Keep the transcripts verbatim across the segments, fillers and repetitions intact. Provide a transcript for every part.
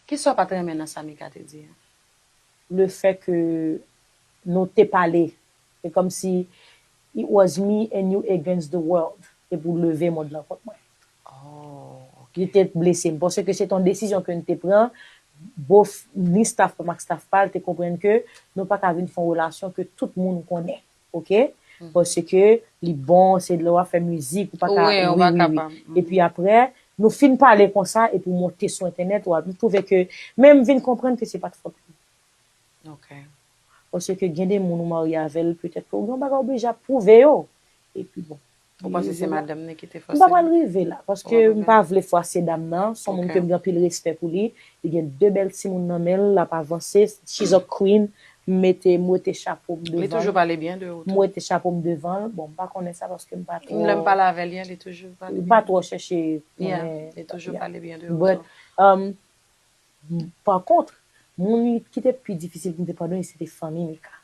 Kisa w pa t renmen nan sa Mika te di a? Le fait que nou te pale. Se kòmsi it was me and you against the world. Epi w leve mond lan kont mwen. Oh, Li te blese m. Paske se te yon desizyon ke n te pran. Bof, ni staff pa m ak staff pa l te konprann ke nou pa ka vin fè yon relasyon ke tout moun konnen. Oke? Paske li bon, se lè w ap fè mizik, ou pa ka. Wi, ou pa kapab. Epi apre, nou fin pale konsa, epi w monte sou entènèt, w ap twouve ke, men m vin konprann ke se pa t fòt li. Ok. Paske gen de moun ou marye avè l, petèt ke w gen yon bagay oblije ap pwouve yo. Epi bon. Ou panse se madanm nan ki te fòse? M pa pral rive la, paske m pa vle fwase dam nan, se yon moun ke m gen anpil respè pou li. Li gen de bèl timoun nan men l, l ap avanse. She's a queen. M mete, m wete chapo m devan. Li toujou pale byen de ou M tou. Wete chapo m devan l. Bon, m pa konnen sa paske m pa twò. Lè m pale avè li an, li toujou pale M byen. pa twò chèche Yeah, konnen. Li toujou Yeah. Pale byen de ou But, tou. um, pa kont, moun ki te pi difisil pou m te padone, se te fanmi Mika.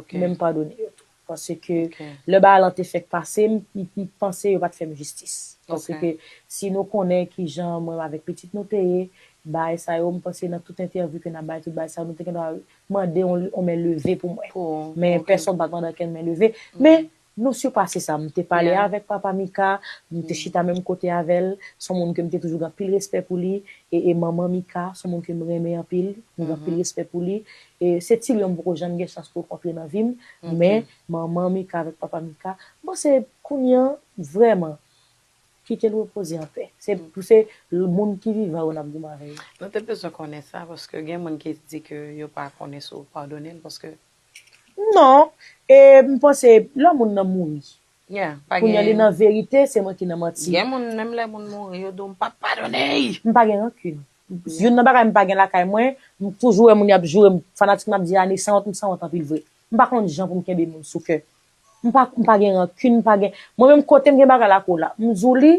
Ok. Men m padone yo tou. Paske Ok. lè bagay lan te fèk pase, m, m, m panse yo pa t fè m jistis. Ok. Paske si nou konnen kijan mwen avèk pitit nou te ye, bagay sa yo, m panse nan tout entèvyou ke n ap bay, tout bagay sa yo, nou te gen dwa mande yon, yon men leve pou mwen. Pou, Men ok. Pèsonn pa t mande ankenn men leve. Men nou sipase sa. M te pale Yeah. avèk papa Mika, m te chita menm kote avè l. Se yon moun ke m te toujou gen anpil respè pou li. E, e manman Mika, se yon moun ke m renmen anpil. M gen anpil respè pou li. E se Tilyon m poko janm gen chans pou kontre nan vi m. Men manman Mika avèk papa Mika, m panse kounye an, vrèman, kite l repoze anpè. Se, se moun ki vivan yo n ap goumen avè yo. Nou te bezwen konnen sa, paske gen moun ki di ke yo pa konnen si w padone l, paske Non, e m panse lè moun nan mouri. Yeah, pa Kounye an li gen, nan verite, se mwen ki nan manti. Gen moun, menm lè moun mouri, yo di w, "M p ap padone l." M pa gen rankin. Youn nan bagay m pa gen lakay mwen, m toujou wè moun y ap joure m, fanatik m ap di, "Ane sanwont, m sanwont anpil vre." M pa konn jan pou m kenbe moun sou kè. M pa, m pa gen rankin, m pa gen. Mwen menm kote m gen bagay la kou la, m di w li,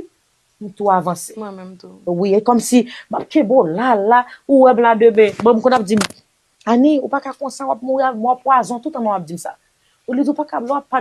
m tou avanse. Mwen menm tou. Wi, e kòmsi m ap kenbe w la, la, ou wè m la demen. Bon, m konn ap di m, "Ani, ou pa ka konsa, w ap mouri, w ap pwazon," tout an w ap di m sa. Ou li di w pa ka, w ap pa